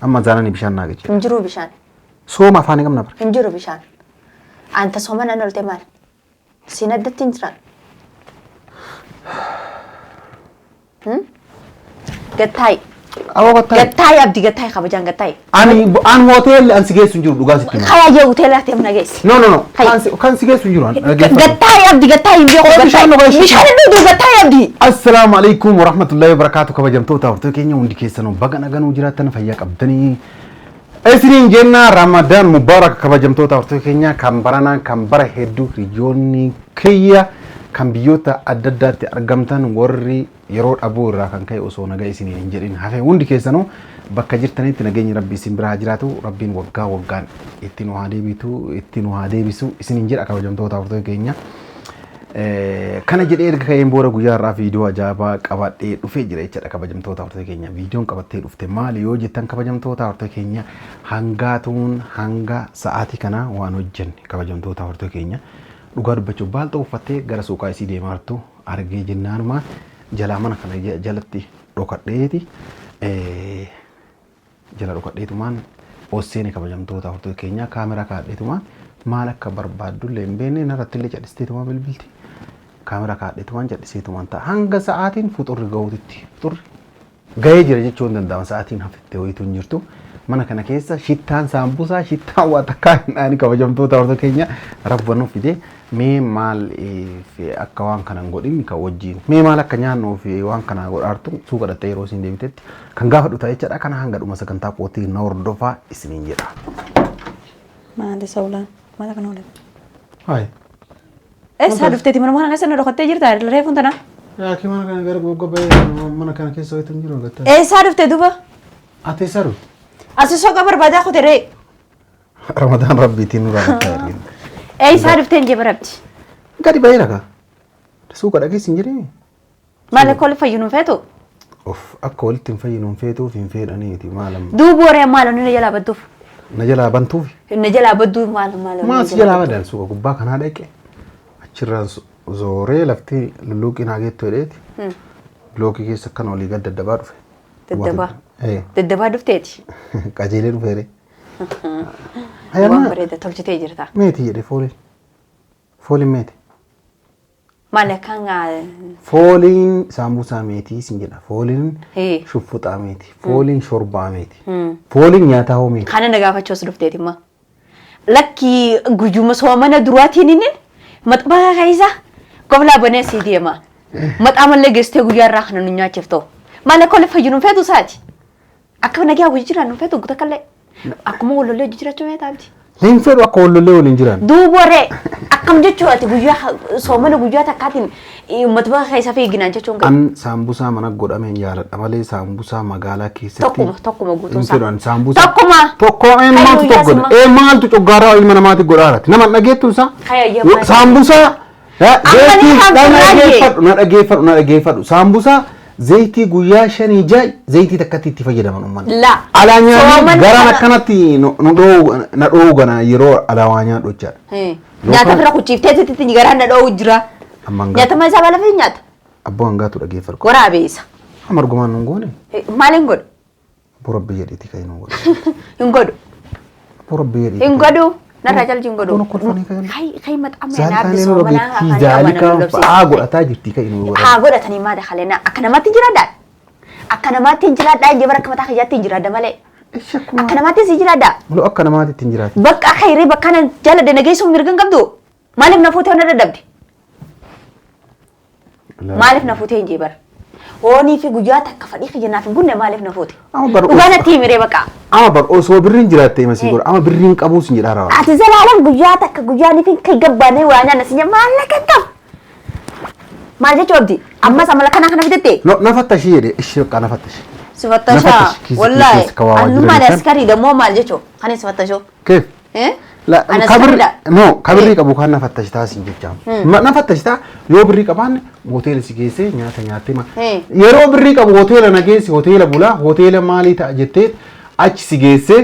Amma zaananii bishaan naa gache. Hin jiru bishaan. Sooma afaan hin qabna bara. Hin jiru bishaan. Anta sooma nan olte maal? Siin addatti hin jiran. Gattaayi. Awwa gattaayi. Gattaayi abdi gattaayi kabajaan gattaayi. Ani an hoteelli an si geessu hin jiru dhugaa sitti hima. Kayaa jee hoteelaa teem na geessi. No no no. Kai. Kan si geessu hin jiru an dhaggeeffadhu. Gattaayi abdi gattaayi hin beeku Oh, bishaan gattaayi. dhugaa Bishaan hin dhugu gattaayi abdi. Assalaamu alaikum warahmatullahi wabarakatuh kabajamtoota hordoftoota keenya hundi keessanuu baga naganuu jiraattan fayyaa qabdanii isiniin jenna Ramadaan Mubaarak kabajamtoota hordoftoota keenya kan baranaa kan bara hedduu hiriyoonni kiyya kan biyyoota adda addaatti argamtan warri yeroo dhabuu irraa kan ka'e osoo nagaa isiniin hin jedhin hafe hundi keessanuu bakka jirtanitti nageenyi rabbi isin bira haa jiraatu rabbiin waggaa waggaan itti nu haa deebitu itti nu haa deebisu isiniin jedha kabajamtoota hordoftoota keenya. Kana jedhee erga ka'een booda guyyaa har'aa viidiyoo ajaa'ibaa qabadhee dhufee jira jechaadha kabajamtoota hordoftoota keenya. Viidiyoon qabattee dhufte maali yoo jettan kabajamtoota hordoftoota keenya hangaatuun hanga sa'aatii kanaa waan hojjenne kabajamtoota hordoftoota keenya dhugaa dubbachuuf baalxoo uffattee gara suuqaa isii deemaa jirtu argee jennaanuma jalaa mana kana jalatti dhokadheeti jala dhokadheetumaan osseene kabajamtoota hordoftoota keenya kaameraa kaadheetumaan maal akka barbaaddullee hin beekne narratti illee cadhisteetumaan bilbilti. Kaameraa kaadheetumaan cadhiseetumaan ta'a. Hanga sa'aatiin fuxurri gahuutitti fuxurri gahee jira jechuun hin danda'ama sa'aatiin hafte wayitu hin jirtu. Mana kana keessa shittaan saambusaa shittaan waa takkaa hin dhaani kabajamtoota hordoftoota keenya rabba nuuf fide mee maal akka waan kana hin godhin kan wajjin mee maal akka nyaannuu fi waan kana godhaartu suuqa dhattee yeroo isin deebitetti kan gaafadhu ta'a jechaadha. Kana hanga dhuma sagantaa kootii na hordofaa isiniin jedha. Maali sawlaan? Maal akkana oolan? Hayi. Eessaa dhufteeti mana kana keessa na dhokattee jirta reefuun tana? Yaakii mana kana gara goggogaa ba'ee mana kana keessa wayitu hin jiru gattaa. Eessaa dhufte duuba? Ati eessaa dhufte? Asi soqa barbaadaa kute ree. Ramadaan rabbiitiin nurraa gattaa ergina. Eessaa dhufteen jee barabdi. Gadi ba'eera kaa. Suuqa dhageessi hin jiree. Maal akka walitti fayyinu hin feetu? Of akka walitti hin fayyinu hin feetuuf hin fedhaniiti maal amma. Duuba waree maal inni na jalaa badduuf? Na jalaa bantuuf. Na jalaa badduu maal maal. Maal si jalaa badan suuqa gubbaa kanaa dhaqe achirraan zooree lafti lulluuqiin haa geettu jedheeti. Bilookii keessa akkan olii gad daddabaa dhufe. Daddabaa. Ee, Daddabaa dhufteeti. Qajeelee dhufeere. Waan Ayyaana bareeda tolchitee jirta. meeti jedhe fooliin. Fooliin meeti. Maal akkaan Fooliin saambusaa meetii sin jedha. Fooliin Ee. shuffuxaa meeti. Fooliin shorbaa meeti. Fooliin nyaataa hoo meeti. Kana na gaafachuu as dhufteeti immoo. Lakki guyyuma soomana duraatiin inni maxxanfa keessa goblaa banee sii deema. Maxaa mallee geessitee guyyaa irraa kana nu nyaachiftu. Maal akka waliif fayyinu hin feetu isaati. Akka nagaa hojii jiraannu hin feetu takka illee. Akkuma walollee hojii jiraachuu feetaa miti. Hin fedhu akka wallollee waliin jiran. Duuba ree akkam jechuu ati guyyaa soomana guyyaa takkaatiin maxxanfa keessa fiiginaan jechuun gadi. An saambusaa mana godhameen jaaladha malee saambusaa magaalaa keessatti. Tokkuma tokkuma guutuun Hin isaa. fedhu an saambusaa. Tokkuma. Tokko ee Kayyuu maaltu tokko yaasuma. godha? Ee maaltu coggaaraa ilma namaatti godhaarati? Nama hin dhageettu isaa? Kayya maal? Saambusaa. Amma ni Na kan dhageeffadhu na dhageeffadhu na dhageeffadhu. Saambusaa zayitii guyyaa shanii ja'i zayitii takkatti itti fayyadaman uummanni. La. Alaa nyaanni Soomanni garaan kana- akkanatti nu dhoowwu na dhoowwu gana yeroo alaa waa nyaadhu jechaadha. Nyaata bira kuchiiftee sitti garaan na dhoowwu jira. Amma hangaatu. Nyaata isaa baala fi nyaata. Abboo hangaatu dhageeffadhu. Waraabeessa. Amma argumaan nun goone. Maal hin godhu? Abboo rabbi jedhiiti kan hin godhu. Hin godhu. Abboo rabbi jedhiiti. Hin godhu. Narraa jalji hin godhu. Kun kolfanii kan Kai maxxamee Zaalika naaf illee soomana rabbi zaalika fa'aa godhataa jirti kan inni godhatu. Haa godhatanii maa dakalena akka namaatti hin jiraadha. Akka namaatti hin jiraadha hin jabara akka mataa kiyyaatti hin jiraadha malee. Ishi akkuma Akka namaatti si jiraadha. Lo akka namaatti ittiin jiraate. Bakka akka hiree bakka na jaaladhe na geessuun mirga hin qabdu. Maaliif na fuutee na dadhabde? Maaliif na fuutee hin jee bara? Hoonii fi guyyaa takka fadhii kiyya naaf hin gunne maaliif na fuute? Amma bar Dhugaa natti himiree bakka. Amma bar osoo birriin jiraatte hima sii godha. Amma birriin qabuus hin jedhaa raawwata. Ati zalaalam guyyaa takka guyyaa ni fi kai gabbaanee waa nyaanna si maallaqa hin qabu. Maal jechuu abdi? Ammas amala kana kana fidette? No na fattashii jedhe ishee bakka na fattashii. Si fattashaa. Nafattashi, kiisi Wallaahi. keessa ka waa waa Annu maali jiran askarii dammoo maal jechuu? Kan si fattashoo? Keef. Eh? La Ana kabirri askariidha. no kabirrii qabu kan na fattashi taasisin jechaa. Na fattashi taa yoo birrii qabaanne hoteela si geessee nyaata nyaattee ma. Eh. Yeroo birrii qabu hoteela na geessi hoteela bulaa hoteela maalii ta'a jettee achi si geessee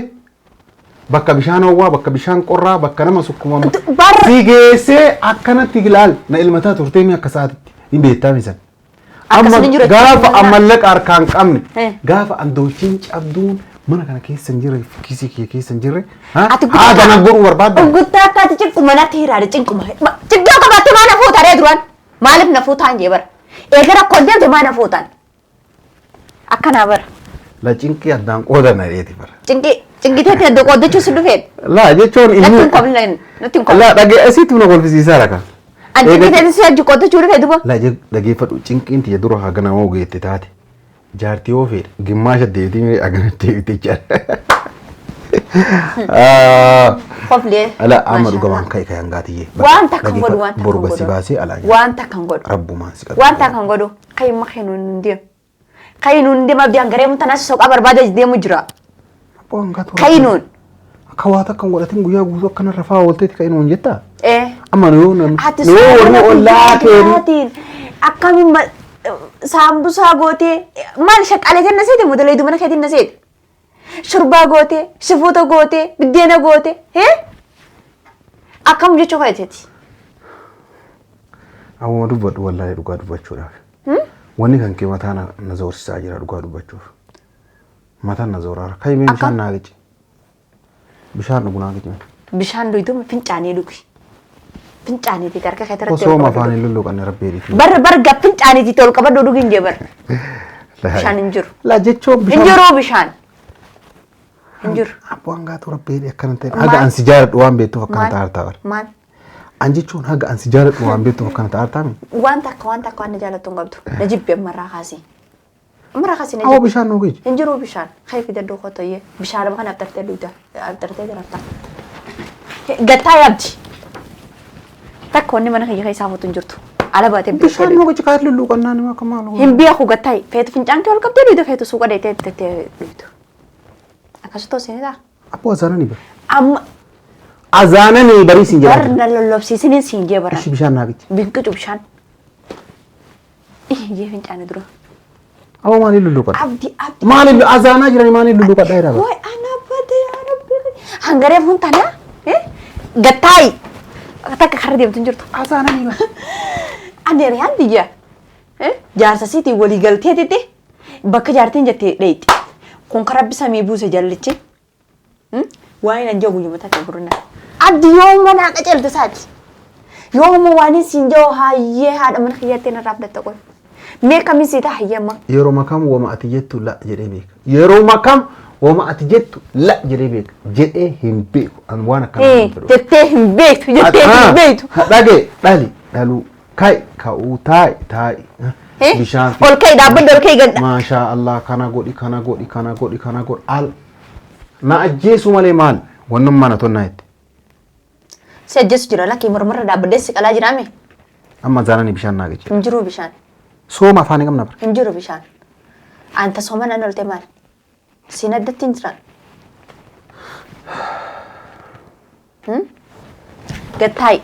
bakka bishaan ho'aa bakka bishaan qorraa bakka nama sukkumamu si geessee akkanatti ilaal na ilmataa turtee mi akka sa'aatitti hin beektaa misan. Akkasuma Amma hin jiru gaafa jechuudha. an mallaqa harkaan qabne Eh. gaafa andoochiin cabduun Mana kana keessa hin jirre, kiisii kiyya keessa hin jirre. Ha? Ati Haa gana godhuu barbaadda. Guttaa akka ati cinquma natti hiraadha cinquma. Cinqoo qabaatte maa na fuuta ree duraan? Maaliif na fuutaan jee bara? Eega rakkoon deemte maa na fuutaan? Akkanaa bara. La cinqii addaan qoodan dheeti bara. Cinqii cinqii teetti adda qooddachuu si dhufeen. La jechuun Natti inni. hin kofleen natti hin kofleen. La dhageessitu na kolfisiisaa raka. Ani cinqii teetti si hojii qooddachuu dhufee duba. La dhageeffadhu cinqiin tiyya dura hagana hoo geette taate. Jaartii hoo fedhe gimmaasha deebitee hagana deebitee jira. Koflee. Ala amma dhugamaan ka'e ka'e hangaatiyyee. Waan takka hin godhu waan takka hin Boru gasi godhu. baasee alaa nyaata. Waan takka hin godhu. Rabbumaan si qabu. Waan takka hin godhu. Kayi ma kenu hin deemu. Kayi nuun deema abdii hangaree mutanaas soqaa barbaada deemu jira. Abbaa hangaatu. Kayi nuun. Akka waa takka hin godhatin guyyaa guutuu akkana rafaa oolteeti ka'e nuun jettaa? Eh. Amma nu yoo namni Ati nu yoo warri ollaa keenya. duraatiin akkamiin saambusaa gootee maal shaqalee kenna seete modelee mana keetiin na seete. Shurbaa gootee, shifuuta gootee, biddeena gootee, hee? Akkam jechuu keeteeti. Awwama dubbadhu wallaahi dhugaa dubbachuudhaaf. Wanni kan kee mataa na zoorsisaa jira dhugaa dubbachuuf. Mataan na zooraara. Kayi mee bishaan naa qici. Bishaan dhugu naa qici. Bishaan dhugduu fincaanii dhugi. Fincaaniitii harka keetti irratti Osoo ol qabadhu afaan hin lulluqanne rabbi jedhiiti. Bar bar ga fincaaniitii ol qabadhu dhugi hin jee bar. Bishaan hin jiru. La jechuun Hin bishaan. jiru bishaan. Hin jiru. Abbaa hangaatu rabbi jedhi akkana ta'e. Haga ansi jaaladhu waan beektuuf akkana ta'aa ta'a. Maal? An jechuun haga ansi jaaladhu waan beektuuf akkana ta'aa ta'a. Waan takka waan takka waan na jaalattu hin qabdu. Na jibbi ammarraa kaasii. Ammarraa kaasii na Awwa jibbi. bishaan nuu qici. Hin jiru bishaan. Kayi fidadhu qotoyyee. Bishaan kana abtartee dhugda. Abtartee jiraatta. Gattaa yaabdi. Takka wanni mana kiyya keessaa fuutu hin jirtu. Ala baatee Bishaan nuu qici kaayat lulluqannaa nama akka maal. Hin beeku gattaayi. Feetu fincaan kee ol qabdee dhugda feetu suuqa dheetee bitattee dhugdu. Akkasitti osoo ta'a. Abbaa azaananii bara. Amma Azaananii barii siin bar jedhaa. na lollobsiisiniin siin jee baran. Ishi bishaan naa qici. Binqicu bishaan. Jee fincaanii dura. Awwa maaliin lulluqadha? Abdi abdi. Maaliin azaanaa jiranii maaliin lulluqadha jedhaa bara. Way ana bade yaa rabbi. Hangaree kun tana gattaayi. Takka karra deemtu hin jirtu. Azaananii bara. Ani hiriyaan biyya jaarsa siitiin walii galteetitti bakka jaartiin jettee dheeyxi. Kun karaa samii buuse jallichi. Waan hin jiru guyyuma takka gurna. Abdi yooma naa qaceelte isaati. Yooma waan hin siin jiru hayyee haadha mana kiyyattee narraa fudhatta qoy. Mee kamiin sii ta'a hayyee amma? Yeroo makam wama ati jettu la jedhee beeka. Yeroo makam wama ati jettu la jedhee beeka. Jedhee hin beeku. An waan akkana hin fedhu. Jettee hin beektu jettee hin beektu. Dhagee dhali dhaluu ka'i ka'uu taa'i taa'i. Bishaan fi- Ol ka'i dhaabbadhu ol ka'i gadda. Maashaa Allah kana godhi kana godhi kana godhi kana godhi al na ajjeesu malee maal wannummaa na tonnaa jette. Si ajjeesu jira lakkii mormarra dhaabbadhee si qalaa jiraame. Amma zaananii bishaan naa geche. Hin jiru bishaan. Sooma afaan hin qabna bara. Hin jiru bishaan. Anta sooma nan olte maal? Siin addatti hin jiran. Gattaayi.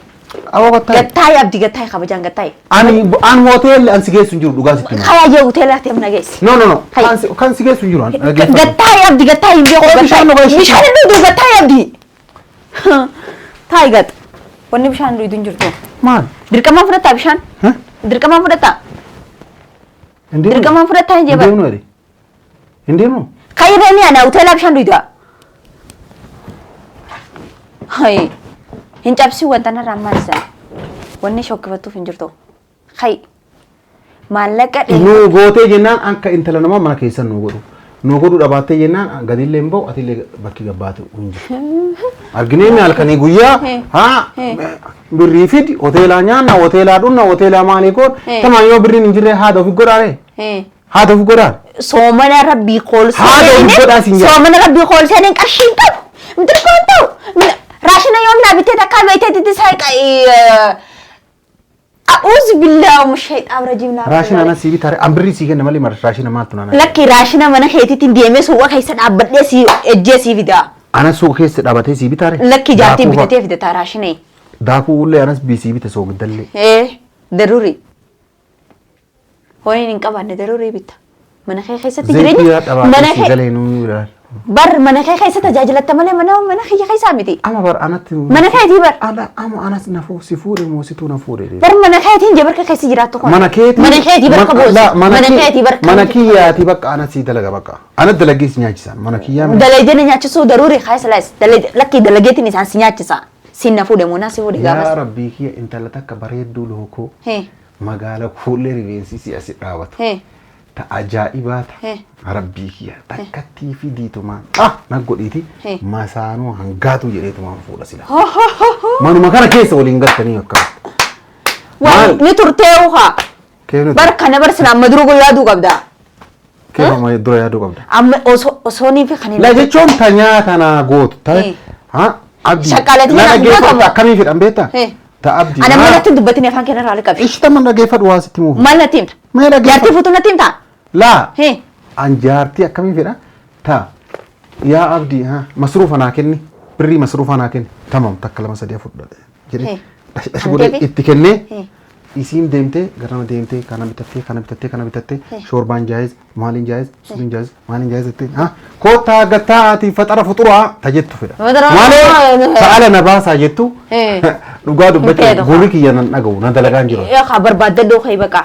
Awwa gattaayi. Gattaayi abdi gattaayi kabajaan gattaayi. Ani an hoteelli an si geessu hin jiru dhugaa sitti hima. Kayaa jee hoteela teem na geessi. No no no. Hai. Kan si geessu hin jiru an dhaggeeffadhu. Gattaayi abdi gattaayi hin beeku Oh, bishaan gattaayi. dhugaa ishee. Bishaan hin dhugdu gattaayi abdi. Taayi gat. Wanni bishaan dhugdu hin jirtu. Maal? Dirqamaan fudhattaa bishaan? Ha? Dirqamaan fudhattaa? Hin deemnu? Dirqamaan fudhattaa hin Hin jee bara. deemnu jedhe. Hin deemnu? Kayi ana hoteela bishaan dhugdaa. Hayi. Hin cabsin wanta narraa maal isaan? Wanni shokkifattuuf hin jirtu. Hayi. Maallaqa dheeraa. Nu gootee jennaan akka intala namaa mana keessan nu godhu. Nu godhu dhabaattee jennaan gadillee hin ba'u atillee bakki gabbaatu hin jiru. Arginee mi halkanii guyyaa haa birrii fidi hoteelaa nyaanna hoteelaa dhunna hoteelaa maalii goon tamaan yoo birriin hin jirre haadha ofi godhaare haadha ofi godhaare. Soomana rabbii Haadha ofii godhaa siin jedha. Soomana rabbii koolseen qarshii hin qabu. Dirqoon ta'u. Raashina yoom naa bitee takkaa beektee itti isaa A'uuzu billaahi min shayxaan rajiim naa. Raashina anas sii bitaare an birrii sii kenna malee raashina maaltu naana. Lakki raashina mana keetiitiin deemee suuqa keessa dhaabbadhee si ejjee sii fidaa. Anas suuqa keessa dhaabatee sii bitaare. Lakki jaartiin bitatee fidataa raashina. Daakuu ullee anas bii sii bite soogidallee. Daruuri. Horiin hin qabaanne daruurii bitta. Mana kee keessatti Zayitii jireenya. dhabaatee Mana sii kee galee nuu ilaala. Bar mana kee keessa tajaajilatta malee mana kiyya keessaa miti. Ama bar anatti. Mana keetii bar. Ala ama anas na fuu si fuudhe moo situu na fuudhe? Bar mana keetiin jee barka keessa jiraattu kun. Mana keetii. Mana keetii barka boosi. Mana Mana keetii barka. Mana kiyyaati bakka anas si dalaga bakka. Ana dalagee si nyaachisa. Mana kiyyaa miti. Dalaydee na nyaachisuu daruuri kaayisa laayis. Lakkii dalageetiin isaan si nyaachisa. Siin na fuudhe moo naa si fuudhe Yaa gaafas. Rabbii kiyya, intala takka bareedduu lookoo Hee. magaala fuullee rifeensi si asi dhaabatu. Hee. Ta ajaa'ibaa ta Hee. Rabbii kiyya takkattii fi diitumaan na godhiiti Hee. masaanuu hangaatu jedheetumaan fuudha sila. Manuma kana keessa waliin galtanii akka. Waan ni turtee uhaa. Keenu Bar kana bar sina amma dura yaaduu qabda. keenu dura yaaduu qabda. Amma osoo nii fi kan hin. La jechuun ta nyaata naa gootu ta Hee. ha abdii. Shaqqaalatii Na naan dhaggeeffadhu gootamu. akkamii fedhan beektaa? Hee. Ta abdii. Ana malatti hin dubbatin, afaan keenya irraa qabi. Ishita man dhaggeeffadhu waa sitti muuf. Maal natti himta? Mee dhaggeeffadhu. Jaartii fuutuu natti himta? Laa. Hee. An jaartii akkamii fedha? Ta yaa abdii ha masruufa naa kenni, birrii masruufa naa kenni, tamam, takka lama sadii afur jedhee Hee. dhash dhash Kan godhee keefi? itti kennee Hee. isiin deemtee garana deemtee kana bitattee kana bitattee kana bitattee shoorbaan jaayiz maaliin jaayiz suniin jaayiz maaliin jaayiz jettee ha koottaa gattaa ati faxara fuxuraa ta jettu fedha. Faxara- Malee ta'ala na baasaa jettu Hee. dhugaa dubbachuu Hin feetu. gurri kiyya nan dhaga'u na dalagaan jiru. Yaa barbaaddadhoo kee baqa.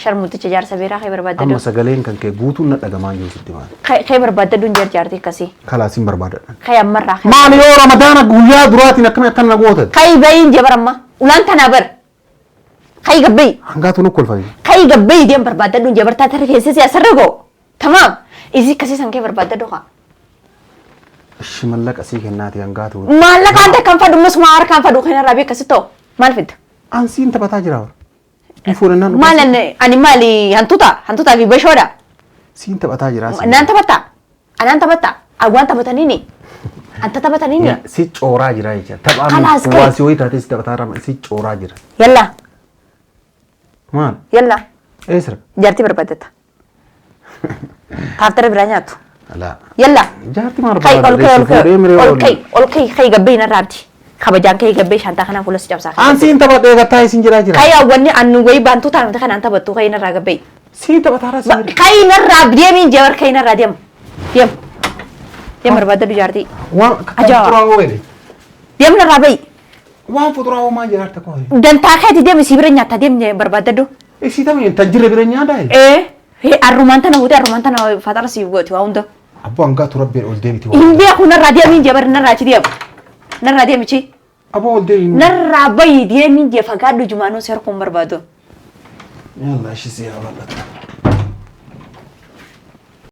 Sharmuticha jaarsa beeraa kee Amma barbaaddadhoo. sagaleen kan kee guutuun na dhagamaa jiru sitti maali. Kee barbaaddadhoo hin jarjaarti akkasii. Kalaasiin barbaadadha. Kee ammarraa. Maali yoo Ramadaana guyyaa duraatiin akkamii akkana na gootan? Kee bayiin jee baramma. Ulaan tanaa bar. Kee gabbayi. Hangaatu nu kolfanii. Kee gabbayi deem barbaaddadhoo jee bartaa tarree keessi si asirra goo. Tamaam. Isii akkasii san kee barbaaddadhoo haa. Ishi mallaqa sii kennaati hangaatu. Maallaqa anta kan fadhu musuma harkaan fadhu kanarraa beekasi ta'u maal fidda? Ansiin taphataa jira. Ni fuudhannaan Maal ani maali hantuuta hantuutaa fi bashoodha. Siin taphataa jira. Naan taphatta. Anaan taphatta. Awwaan taphataniini. Anta taphataniini. Si cooraa jira jecha. Taphaan Kalaas ka'e. waasii wayii taatee si taphataa jira si cooraa jira. Yalla Maal? yalla Eessira? jaartii barbaadata. Taaftara biraa nyaattu. Alaa. Yalla. Jaartii maal Kai ol kai ol fuudhee kai miree ol kai ol kai kai gabbee narraa abdi. Kabajaan kai gabbee shantaa kanaa fuula si cabsaa. Ansiin taphadhee gattaa isin jiraa jira. Kai awwanni annu wayi baantuu taanute kanaan taphattu kai narraa gabbee. Siin taphataa jira. Kai narraa deemiin jee kai narraa deem. Deem. Deem barbaadadhu jaartii. Waan Ajaa'iba. futuraa hoo jedhe. Deem narraa bayi. Waan futuraa hoo maal jedhaa takka hoo. Dantaa keeti deem isii bira nyaata deem barbaadadhu. Isii tamii tan jirre bira nyaataa. Ee arrumaan tana fuutee arrumaan tana fatara siif gooti waa hunda. Abboo hangaatu rabbiin ol deemti. Hin beeku narraa deemiin jee bari narraa achi deem. Narraa deemichi. Abboo ol deemi. Narraa bayi deemiin jee fagaadhu jumaanuu seer kun barbaadu. Yalla ishii si haa bal'atu.